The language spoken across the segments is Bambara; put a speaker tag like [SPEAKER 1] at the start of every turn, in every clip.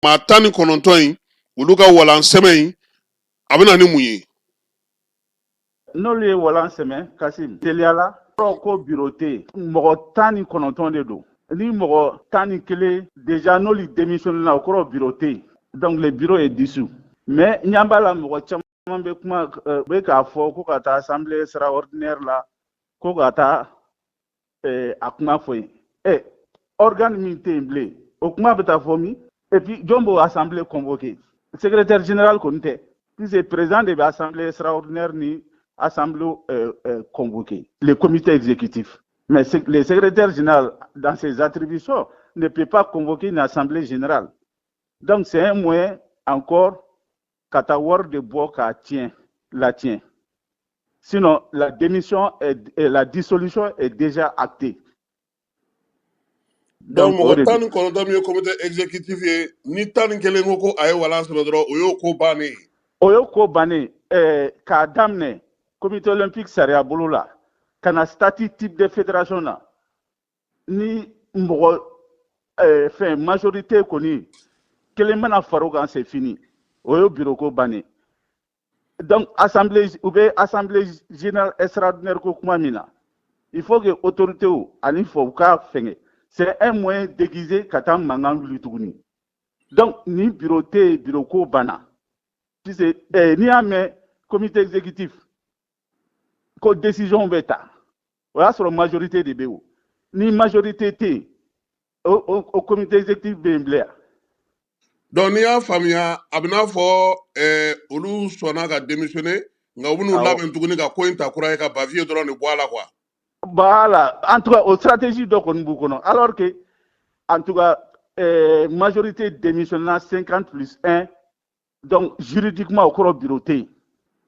[SPEAKER 1] Maa 19 in, olu ka walan sɛmɛ in, a bɛ na ni mun ye?
[SPEAKER 2] N'olu ye walan sɛmɛ, Kasim, teliya la, kɔrɔ ko bureau tɛ yen. Mɔgɔ 19 de don. Ni mɔgɔ 11 déjà, n'olu démissionné la, o kɔrɔ bureau tɛ yen. Donc le bureau est dissous. Mais ɲɛ b'a la, mɔgɔ caman bɛ kuma, bɛ k'a fɔ ko ka taa assemblée extraordinaire la, ko ka taa a kuma fɔ yen. Organe min tɛ yen bilen, o kuma bɛ taa fɔ min? Et puis jɔn b'o assemblée convoqué? Secrétaire général kɔni tɛ, puisque président de bɛ assemblée extraordinaire ni assemblée convoqué, le comité exécutif. Mais le secrétaire général, dans ses attributions, ne peut pas convoquer une assemblée générale. Donc c'est un moyen encore ka taa wari de bɔ k'a tiɲɛ la tiɲɛ. Sinon la démission est, la dissolution est déjà actée.
[SPEAKER 1] Donc
[SPEAKER 2] Donc o
[SPEAKER 1] mɔgɔ
[SPEAKER 2] de
[SPEAKER 1] tan
[SPEAKER 2] don.
[SPEAKER 1] ni kɔnɔntɔn min ye comité exécutif ye, ni 11 ko ko a ye walan sɛmɛ dɔrɔn, o y'o ko bannen ye.
[SPEAKER 2] O ye ko bannen. K'a daminɛ comité olympique sariya bolo la ka na statut type de fédération na, ni mɔgɔ fɛn majorité kɔni kelen mana far'o kan, c'est fini, o ye bureau ko bannen. Donc assemblée, u bɛ assemblée générale extraordinaire ko kuma min na, il faut que autorité ani fɔ u k'a fɛngɛ. C'est un moyen déguisé ka taa mankan wuli tuguni. Donc ni bureau tɛ yen, bureau ko banna, puisque n'i y'a mɛn comité exécutif ko décision bɛ ta, o y'a sɔrɔ majorité de bɛ yen. O ni majorité tɛ yen, o comité exécutif bɛ yen bilen yan?
[SPEAKER 1] Donc n'i y'a faamuya, a bɛ n'a fɔ olu sɔnna ka démissionner, nka u bɛn'u labɛn tuguni ka ko in ta kura ye, ka Bavieux dɔrɔn de bɔ a la quoi.
[SPEAKER 2] Voilà, en tout cas o stratégie dɔ kɔni b'u kɔnɔ, alors que en tout cas majorité démissionna, 50 plus 1. Donc juridiquement, o kɔrɔ bureau tɛ yen,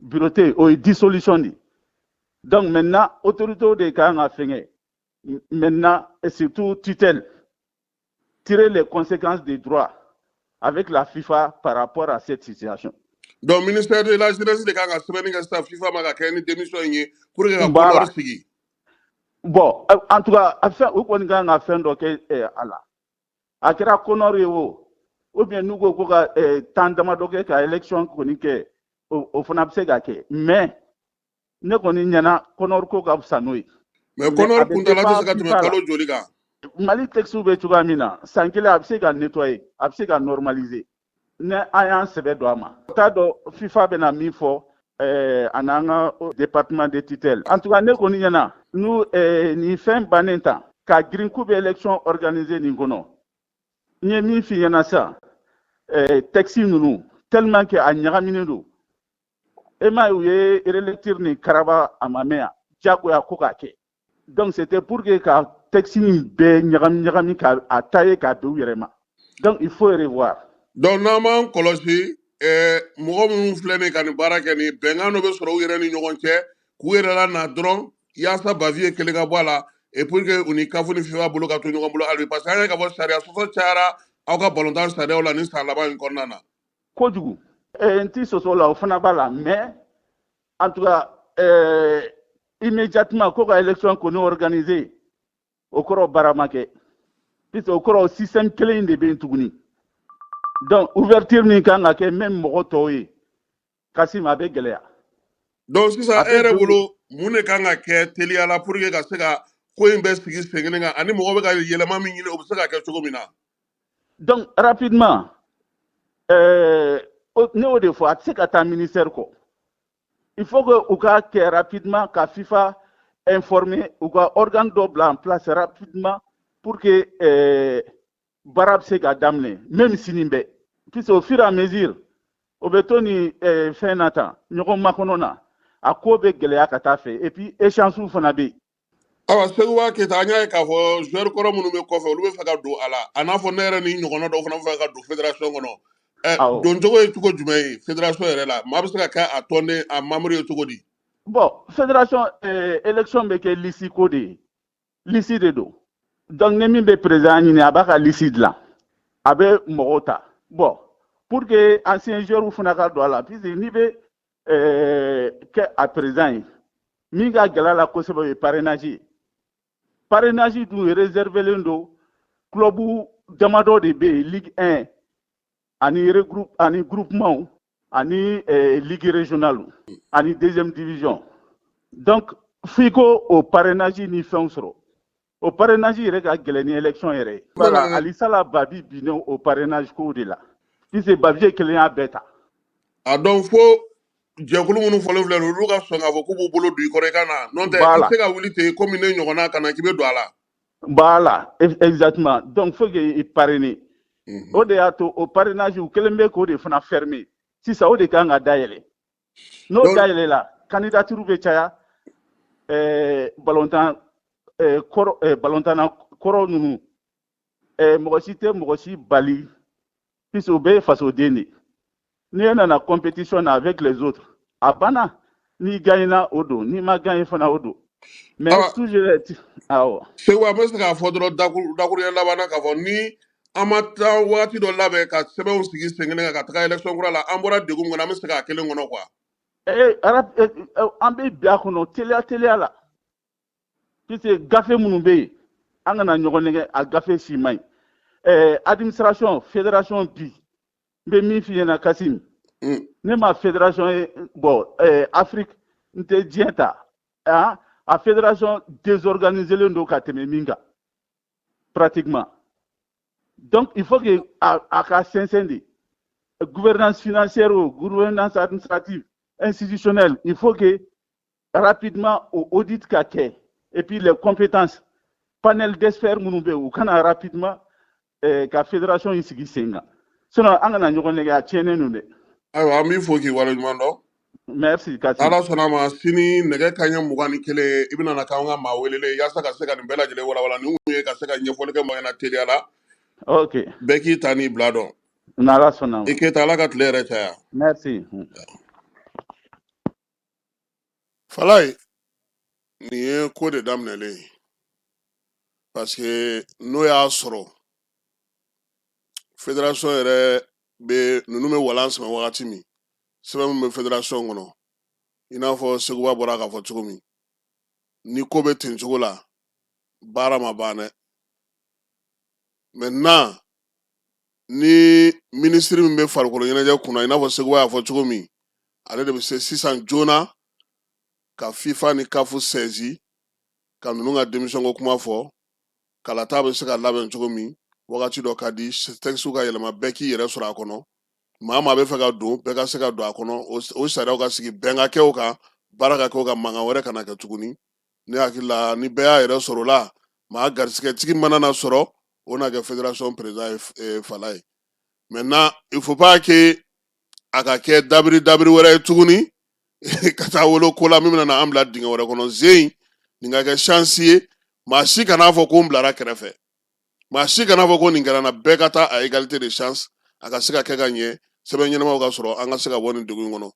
[SPEAKER 2] bureau tɛ yen, o ye dissolution de ye. Donc maintenant, autorité de kan ka fɛngɛ maintenant, et surtout tutelle, tirer les conséquences des droits avec la FIFA par rapport à cette situation.
[SPEAKER 1] Donc ministère de la Jeunesse de kan ka sɛbɛnni kɛ sisan FIFA ma ka kɛ ni démission in ye pour que ka
[SPEAKER 2] Voilà.
[SPEAKER 1] CONOR sigi.
[SPEAKER 2] Bon, en tout cas, a fɛn u kɔni kan ka fɛn dɔ kɛ a la. A kɛra CONOR ye o, ou bien n'u ko ko ka temps damadɔ kɛ ka élection kɔni kɛ, o fana bɛ se ka kɛ. Mais ne kɔni ɲɛna, CONOR ko ka fisa n'o ye.
[SPEAKER 1] Mais
[SPEAKER 2] Mais a
[SPEAKER 1] CONOR
[SPEAKER 2] bɛ
[SPEAKER 1] kuntala tɛ se
[SPEAKER 2] dépend
[SPEAKER 1] ka tɛmɛ
[SPEAKER 2] FIFA la.
[SPEAKER 1] kalo joli kan?
[SPEAKER 2] Mali texte bɛ cogoya min na, san kelen a bɛ se ka nettoyer, a bɛ se ka normaliser ni an y'an sɛbɛ don a ma. T'a dɔn FIFA bɛna min fɔ a n'an ka département de tutelle. En tout cas, ne kɔni ɲɛna, n'u nin fɛn bannen tan ka girin k'u bɛ élection organiser nin kɔnɔ, n ye min f'i ɲɛna sisan, texte ninnu, tellement que a ɲagaminen don, e m'a ye, u ye relecture ni karaba, a ma mɛn yan, diyagoya ko k'a kɛ. Donc c'était pour que ka texte in bɛɛ ɲagami ɲagami ka a tailler k'a don u yɛrɛ ma. Donc il faut revoir.
[SPEAKER 1] Donc n'an m'an kɔlɔsi, mɔgɔ minnu filɛ nin ye ka nin baara kɛ, nin bɛnkan dɔ bɛ sɔrɔ u yɛrɛ ni ɲɔgɔn cɛ k'u yɛrɛ la na dɔrɔn yaasa Bavieux kelen ka bɔ a la, et pour que u ni CAF ni FIFA bolo ka to ɲɔgɔn bolo hali bi, parce que an ye k'a fɔ sariya sɔsɔ cayara aw ka balontan sariyaw la nin san laban in kɔnɔna na.
[SPEAKER 2] Kojugu. N ti sɔsɔ la, o fana b'a la. Mais en tout cas, immédiatement ko ka élection kɔni organiser, o kɔrɔ baara ma kɛ, puisque o kɔrɔ système kelen in de bɛ yen tuguni. Donc ouverture min kan ka kɛ même mɔgɔ tɔw ye, Kasim, a bɛ gɛlɛya.
[SPEAKER 1] Donc sisan
[SPEAKER 2] A
[SPEAKER 1] e
[SPEAKER 2] bɛ
[SPEAKER 1] yɛrɛ
[SPEAKER 2] don
[SPEAKER 1] bolo, mun de kan ka kɛ teliya la pour que ka se ka ko in bɛɛ sigi sen kelen kan, ani mɔgɔ bɛ ka yɛlɛma min ɲini, o bɛ se ka kɛ cogo min na?
[SPEAKER 2] Donc rapidement, ne y'o de fɔ, a tɛ se ka taa ministère kɔ. Il faut que u ka kɛ rapidement ka FIFA informer, u ka organe dɔ bila en place rapidement pour que baara bɛ se ka daminɛ même sini bɛɛ, puisque au fur et à mesure o bɛ to nin fɛn na tan, ɲɔgɔn makɔnɔ na, a ko bɛ gɛlɛya ka taa fɛ, et puis échéance fana bɛ yen.
[SPEAKER 1] Ayiwa, Seguba Keyita, an y'a ye k'a fɔ joueur kɔrɔ minnu bɛ kɔfɛ, olu bɛ fɛ ka don a la, a n'a fɔ ne yɛrɛ ni ɲɔgɔnna dɔw fana bɛ fɛ ka don fédération kɔnɔ. Doncogo ye cogo jumɛn ye fédération yɛrɛ la? Maa bɛ se ka kɛ a tɔnden, a membre ye cogo di?
[SPEAKER 2] Bon, fédération, élection bɛ kɛ liste ko de ye, liste de don. Donc ni min bɛ président ɲini, a b'a ka liste dilan, a bɛ mɔgɔw ta. Bon, pour que ancien joueur fana ka don a la, puisque n'i bɛ kɛ a président ye, min ka gɛlɛ a la kosɛbɛ, o ye parrainage ye. Parrainage dun réservé len don club damadɔ de bɛ yen, Ligue 1. Ani regroupe ani groupement ani ligue régionale ani deuxième division. Donc f'i ko o parrainage ni fɛnw sɔrɔ. O parrainage yɛrɛ ka gɛlɛn ni élection yɛrɛ ye. Voilà, alisala Babi binnen o parrainage kow de la, puisque Babi kelen y'a bɛɛ ta.
[SPEAKER 1] A dɔn fo jɛkulu minnu fɔlen filɛ nin ye, olu ka sɔn k'a fɔ k'u b'u bolo don i kɔrɔ i ka na, n'o tɛ i tɛ se ka wuli ten komi ne ɲɔgɔnna ka na k'i bɛ don a la.
[SPEAKER 2] Voilà, exactement. Donc faut que i parrainer. O de y'a to o parrainage, u kɛlen bɛ k'o de fana fermer sisan. O de kan ka dayɛlɛ. N'o dayɛlɛla, candidature bɛ caya. Balontan kɔrɔ, balontanna kɔrɔ ninnu, mɔgɔ si tɛ mɔgɔ si bali, puisque o bɛɛ ye fasoden de ye. N'i nana compétition na avec les autres, a banna. N'i gagnera, o don. N'i ma gagné fana, o don. Mais toujours, awɔ.
[SPEAKER 1] Segu, an bɛ se k'a fɔ dɔrɔn dakuruɲɛ laban na k'a fɔ ni an ma taa waati dɔ labɛn ka sɛbɛnw sigi sen kelen kan ka taga élection kura la, an bɔra degun kɔnɔ, an bɛ se k'a kelen kɔnɔ quoi.
[SPEAKER 2] An bɛ bila kɔnɔ teliya teliya la, puisque gafe minnu bɛ yen, an kana ɲɔgɔn nɛgɛ, a gafe si man ɲi. Administration fédération bi, n bɛ min f'i ɲɛna, Kasim, ne ma fédération ye, bon, Afrique, n tɛ diɲɛ ta, ah, a fédération désorganisée don ka tɛmɛ min kan pratiquement. Donc il faut que a ka sɛnsɛn de, gouvernance financière o, gouvernance administrative, institutionnelle, il faut que rapidement o audit ka kɛ. Et puis les compétences, panel d'experts minnu bɛ yen, u kana rapidement ka fédération in sigi sen kan. Sinon an kana ɲɔgɔn nɛgɛ, a tiɲɛnen don dɛ.
[SPEAKER 1] Ayiwa, an b'i fo k'i waleɲuman dɔn.
[SPEAKER 2] Merci, Kasim.
[SPEAKER 1] Ala sɔnna a ma, sini nɛgɛ kanɲɛ 21, i bɛna na k'an ka maa welelen yaasa ka se ka nin bɛɛ lajɛlen walawala. Nin kun ye ka se ka ɲɛfɔli kɛ mɔgɔ ɲɛna teliya la.
[SPEAKER 2] Ok.
[SPEAKER 1] Bɛɛ k'i ta n'i bila dɔn.
[SPEAKER 2] N'Ala sɔnna ma.
[SPEAKER 1] I keyita, Ala ka tile yɛrɛ caya.
[SPEAKER 2] Merci.
[SPEAKER 1] Falaye, nin ye ko de daminɛlen ye, parce que n'o y'a sɔrɔ fédération yɛrɛ bɛ, ninnu bɛ walan sɛmɛ wagati min, sɛbɛn min bɛ fédération kɔnɔ, i n'a fɔ Seguba bɔra k'a fɔ cogo min, ni ko bɛ ten cogo la, baara ma ban dɛ. Maintenant, ni minisiri min bɛ farikolo ɲɛnajɛ kunna, i n'a fɔ Seguba y'a fɔ cogo min, ale de bɛ se sisan joona ka FIFA ni CAF saisi ka ninnu ka démission ko kuma fɔ. Kalata bɛ se ka labɛn cogo min, wagati dɔ ka di, texte ka yɛlɛma, bɛɛ k'i yɛrɛ sɔrɔ a kɔnɔ. Maa maa bɛ fɛ ka don, bɛɛ ka se ka don a kɔnɔ. O sariyaw ka sigi, bɛn ka kɛ o kan, baara ka kɛ o kan, mankan wɛrɛ kana kɛ tuguni. Ne hakili la, ni bɛɛ y'a yɛrɛ sɔrɔ o la, maa garisigɛtigi mana na sɔrɔ, o na kɛ fédération président ye. Fala ye, maintenant il faut pas que a ka kɛ dabiri dabiri wɛrɛ ye tuguni ka taa wolo ko la min bɛna na an bila dingɛ wɛrɛ kɔnɔ. Zen nin ka kɛ chance ye. Maa si kana fɔ ko n bilara kɛrɛfɛ, maa si kana fɔ ko nin kɛra n na. Bɛɛ ka taa à égalité de chance, a ka se ka kɛ ka ɲɛ, sɛbɛn ɲɛnamaw ka sɔrɔ, an ka se ka bɔ nin degun in kɔnɔ.